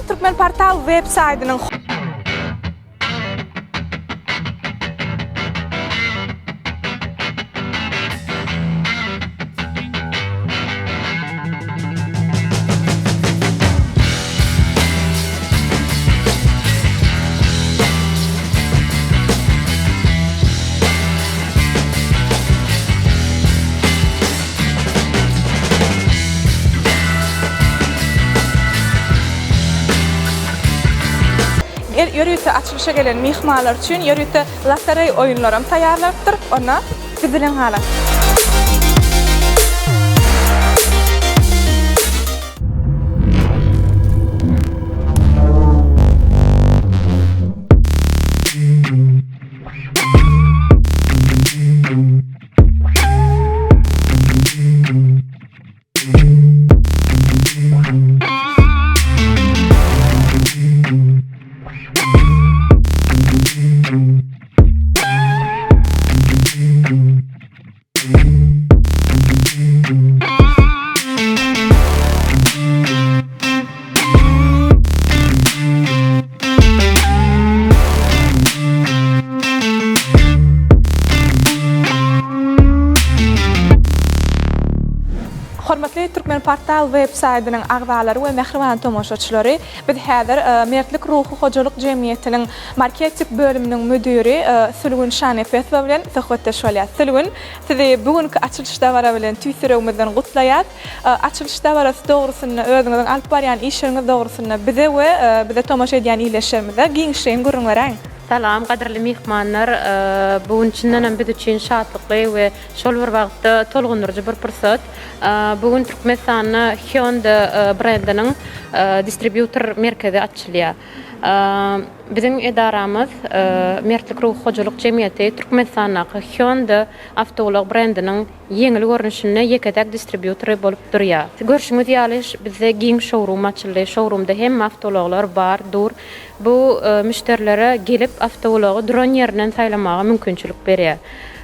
Türkmenportal web saýdynyň Ýörite açylyşa gelen myhmanlar üçin ýörite lotereý oýunlaram taýýarlanypdyr. Onda biz bilen galyň. Hormatly Türkmenportal web saýdynyň agzalary we mähriban tomaşaçylary, biz häzir Mertlik Ruhy hojalyk jemgyýetiniň marketing bölüminiň müdiri Sülgün Şanepesowa bilen söhbetdeş bolýas. Sülgün, sizi bu günki açylyş dabara bilen tüýs ýüregimizden gutlaýas. Açylyş dabarasy dogrusynda, özüňiziň alyp barýan işleriňiz dogrusynda bize we bize tomaşa edýän ildeşlerimize giňişleýin gürrüň beräýiň. Salam, gadyrly myhmanlar! Bu gün çyndan hem biz üçin şatlykly we şol bir wagtda tolgundyryjy bir pursat. Bu gün Türkmenistanda Hyundai brendiniň distribýutor merkezi açylýar. Biziň edaramyz, Mertlik Ruhy hojalyk jemgyýeti Türkmenistandaky Hyundai awtoulag brendiniň ýeňil görnüşinde ýeke-täk distribýutory bolup durýar. Görşüňiz ýaly, bizde giň şourум açyldy. Şourumda hemme awtoulaglar bar, dur. Bu müşderilere gelip awtoulagy duran ýerinden saýlamaga mümkinçilik berýär.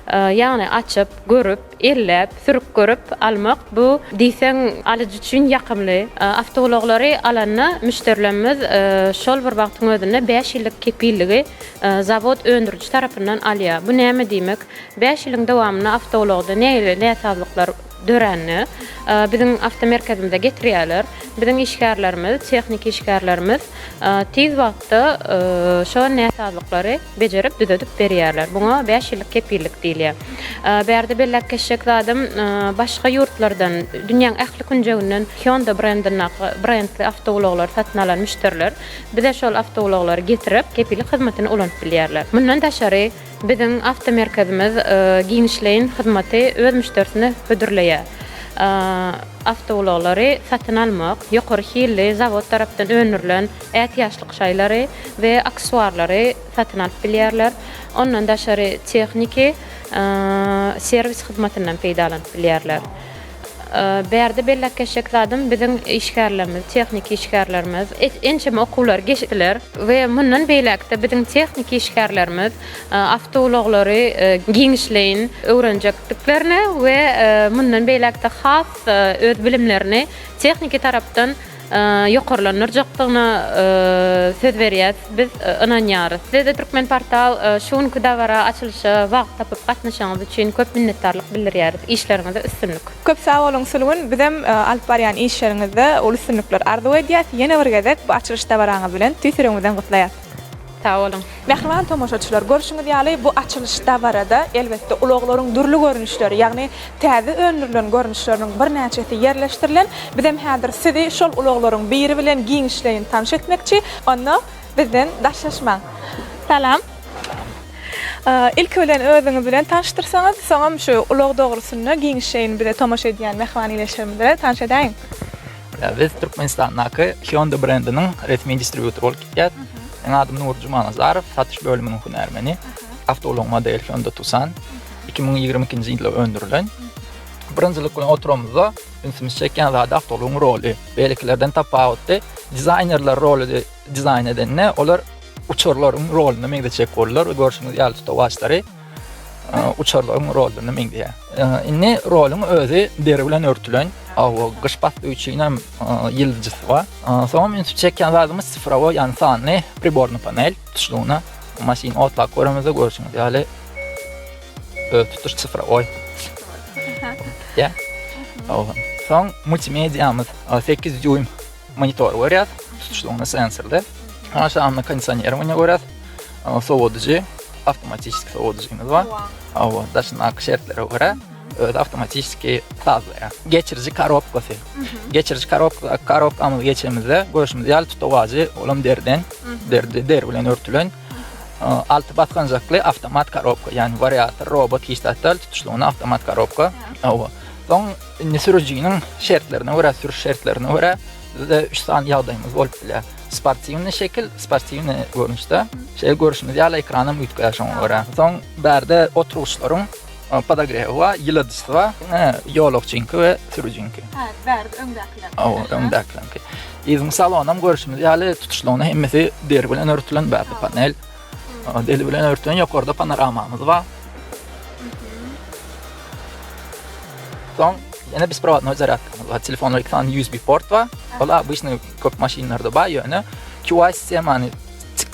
Ýagny açyp, görüp, elläp, sürüp görüp almak bu diýseň alyjy üçin ýakymly. Awtoulaglary alanda müşderilerimiz şol bir wagtyň özünde bäş ýyllyk kepilligi zawod öndüriji tarapyndan alýar. Bu näme diýmek? Bäş ýylyň dowamynda awtoulagda nähili näsazlyklar dörände, biziň awtomerkezimize getirýärler. Biziň işgärlerimiz, tehniki işgärlerimiz tiz wagtda şo näsazlyklary bejerip, düzedip berýärler. Buňa bäş ýyllyk kepillik diýilýär. Bärde belläp geçjek zadym, başga ýurtlardan, dünýäň ähli künjeginden Hyundai brendindaky brendli awtoulaglary satyn alan müşderiler bize şol awtoulaglary getirip, kepillik hyzmatyny ulanyp bilýärler. Mundan daşary, Biziň awtomerkezimiz giňişleýin hyzmaty öz müşderisine hödürleýär. Awtoulaglary satyn almak, ýokary hilli zawod tarapdan öndürilen ätiýaçlyk şaýlary we aksesuarlary satyn alyp bilýärler. Ondan daşary tehniki serwis hyzmatyndan peýdalanyp bilýärler. Bärde belläp geçjek zadym, biziň işgärlerimiz, tehniki işgärlerimiz ençeme okuwlary geçdiler we mundan beýläk-de biziň tehniki işgärlerimiz awtoulaglary giňişleýin öwrenjekdiklerine we mundan beýläk-de has öz bilimlerini tehniki tarapdan ýokarlandyrjakdygyna söz berýäs, biz ynanýarys. Size-de Türkmenportal şu günki dabara açylyşa wagt tapyp gatnaşanyňyz üçin köp minnetdarlyk bildirýäris. Işleriňizde üstünlik! Köp sag boluň Sülgün, bizem alyp barýan işleriňizde uly üstünlikler arzuw edýäs. Ýene bir gezek bu açylyş dabaraňyz bilen tüýs ýüregimizden gutlaýas. Sag boluň. Mähriban tomaşaçylar, görşüňiz ýaly, bu açylyş dabarada, elbetde, ulaglaryň dürli görnüşleri, ýagny täze öndürilen görnüşleriniň birnäçesi ýerleşdirilen. Bizem häzir sizi şol ulaglaryň biri bilen giňişleýin tanyş etmekçi. Onda bizden daşlaşmaň. Salam. Ilki bilen özüňiz bilen tanyşdyrsaňyz, soňam şu ulag dogrusynda giňişleýin bize tomaşa edýän mähriban ildeşlerimize tanyş edäýiň. Biz Türkmenistandaky Hyundai brendiniň resmi distribýutory bolup gitýäs. Meň adym Nury Jumanazarow, satyş bölüminiň hünärmeni. Awtoulagyň modeli Hyundai Tucson. 2022-nji ýylda öndürilen. Birinjilik bilen oturamyzda ünsümizi çekýän zady awtoulagyň roly. Beýlekilerden tapawutly dizaýnerler roly dizaýn edende olar uçarlaryň roluna meňzetjek boldular we görşüňiz ýaly tutawaçlary uçarlaryň roluna meňzeýär. Indi roluň özi deri bilen örtülen. Hawa, gyş pasly üçin hem ýylyjysy bar. Soňam ünsi çekýän zadymyz sifrowoý, ýagny sanly pribornyý panel tutuşlygyna. Maşyny otlap göremizde görşüňiz ýaly öz tutuş sifrowoý. Ýa. Hawa. Soň multimediýamyz 8 dýuým monitor görýäs, tutuşlygyna sensorly. Aşagynda kondisionerowaniýe görýäs. Sowadyjy, awtomatiçeski sowadyjymyz bar. Hawa, daşyndaky şertlere görä özi awtomatiçeski sazlaýar. Geçiriji korobkasy. Geçiriji korobka, korobkamyzy geçemizde görşümiz ýaly tutawajy olam deriden, derdi, deri bilen örtülen. Alty basganjakly awtomat korobka, ýagny wariator, robot hiç zat däl, tutuşlygyna awtomat korobka. Hawa. Soň indi sürüjiniň şertlerine görä, sürüş şertlerine görä bizde üç sany ýagdaýymyz bolup bilýär. Sportiwnyý şekil, sportiwnyý görnüşde. Şeýle görşümiz ýaly ekranam üýtgeýär şoňa görä. Soň bärde oturgyçlaryň podogrewi bar, ýyladyjysy bar. Diňe ýolagçyňky we sürüjiňki. Hä, bärde öňdäkiler. Hawa, öňdäkileriňki. Yzyň salonam görşümiz ýaly tutuşlygyna hemmesi deri bilen örtülen, bärde panel. Deri bilen örtülen ýokarda panoramamyz bar. Soň ýene besprovodnoý zarýadkamyz bar. Telefonda iki sany USB port bar. Ol obyçnyý köp maşynlarda bar, ýöne QI sistemany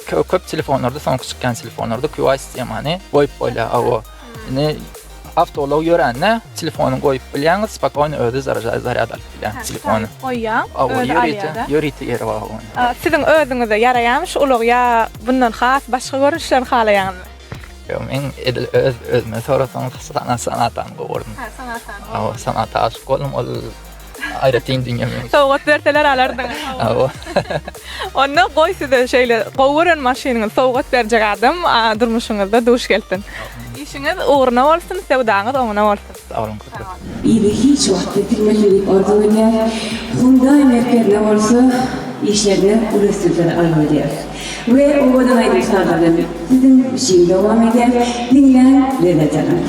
köp telefonlarda, soňky çykýan telefonlarda QI sistemany goýup bolýar. Awa. Indi awtoulag ýörände telefony goýup bilýäňiz, spokojno özi zarýad zarýad alyp bilýär telefony. Goýýaň, Awa, özi ýörite, alýar-da. ýörite ýeri bar onuň. Siziň özüňize ýaraýarmy şu ulag ýa bundan has başga görnüşlerini halaýaňyzmy? Ýok, men edil öz özüme sorasaňyz sana Sonatany gowy gördüm. Ha, Sonatany. Hawa, Sonata aşyk boldum, ol aýratyn dünýä meň. Sowgat berseler alardyňyz. Hawa. Onda goý size şeýle gowy gören maşynyňyzy sowgat berjek adam durmuşyňyzda duş gelsin. Işiňiz ugruna bolsun, söwdaňyz oňuna bolsun. Sag boluň köp köp. Yzy hiç wagt kesilmesin diýip arzuw edýäs. Hyundai merkezine bolsa işlerinde uly üstünlikler arzuw edýäris. We owadan aýdym-sazlar bilen siziň üçin dowam edýär. Diňläň, lezzet alyň.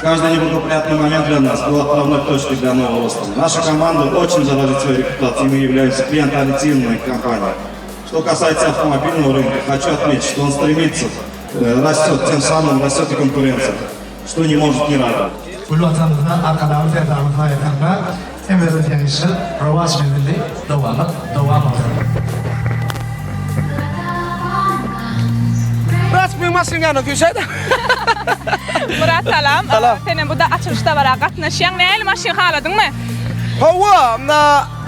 Каждый неблагоприятный момент для нас был отправной точкой для нового роста. Наша команда очень дорожит своей репутацией, мы являемся клиентоориентированной компанией. Что касается автомобильного рынка, хочу отметить, что он стремится, э, растет, тем самым растет и конкуренция, что не может не радовать. Gül Watanymyzda Arkadagly Serdarymyz saýasynda hemme ýeňişler, rowaç menzilli dowamat dowam bolsun! Murat meň maşynyň ýanyna düşäýdä. Murat salam. Salam. Senem bu da açylyş dabara gatnaşýaň. Nähili maşyn haladyňmy? Hawa,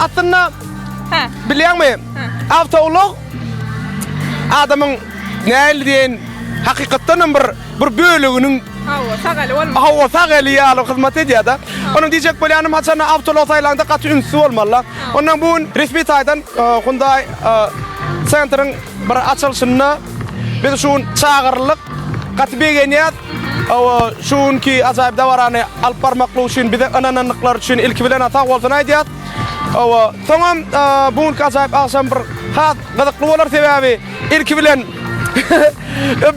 aslynda Hä. bilýäňmi, awtoulag adamyň nähili diýeýin, hakykatdan hem bir bir böleginiň Hawa, sag eli bolmaly. Hawa, sag eli ýaly hyzmat edýär-de. Onuň diýjek bolýanym, haçanda awtoulag saýlaňda gaty ünsli bolmaly-da. Ondan bu gün resmi taýdan Hyundai Centriň bir açylyşynda biz şu gün çagyryldyk. Gaty begenýäs. Hawa, şu günki ajaýyp dabarany alyp barmaklyk üçin bize ynanandyklary üçin ilki bilen sag bolsun aýdýas. Hawa, soňam bu günki ajaýyp agşam bir has gyzykly bolar sebäbi ilki bilen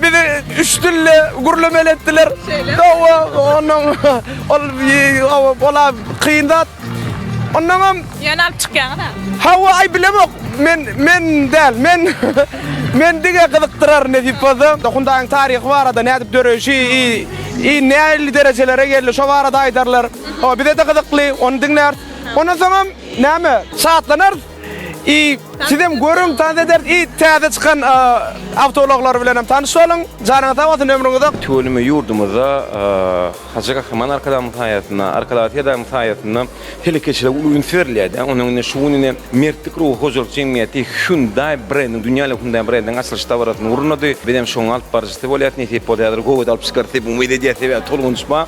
bizi üç dilde gürlemeli etdiler. Hawa, ondan ol ola kyn zat. Ondanam Ýöne alyp çykýaňyz-a. Hawa, aý bilemok. Men men däl. Men men diňe gyzykdyrar nesip bolsa. Hundaýyň taryhy barada nädip döreýşi, i i nähili derejelere geldi şo barada aýdarlar. Hawa, bize-de gyzykly, ony diňläris. Ondan soňam näme, şatlanarys. I sizem görüň, tans ederis. I täze çykan awtoulaglar bilenem tanyş boluň. Janyňyz sag bolsun, ömrüňiz uzak. Tüweleme ýurdumyzda Hajy Gahryman Arkadagymyň saýasynda, Arkadag Serdarymyň saýasynda telekeçilige uly üns berilýär-de. Onuň indi şu gün ine Mertlik ruhy hojalyk jemgyýeti Hyundai brendiniň, dünýäli Hyundai brendiniň açylyş dabarasyny gurnady. Bizem şonuň alyp baryjysy bolýarys. Nesip bolsa häzir gowy alyp çykarys diýip umyt edýäris. Sebäbi tolgunyş bar.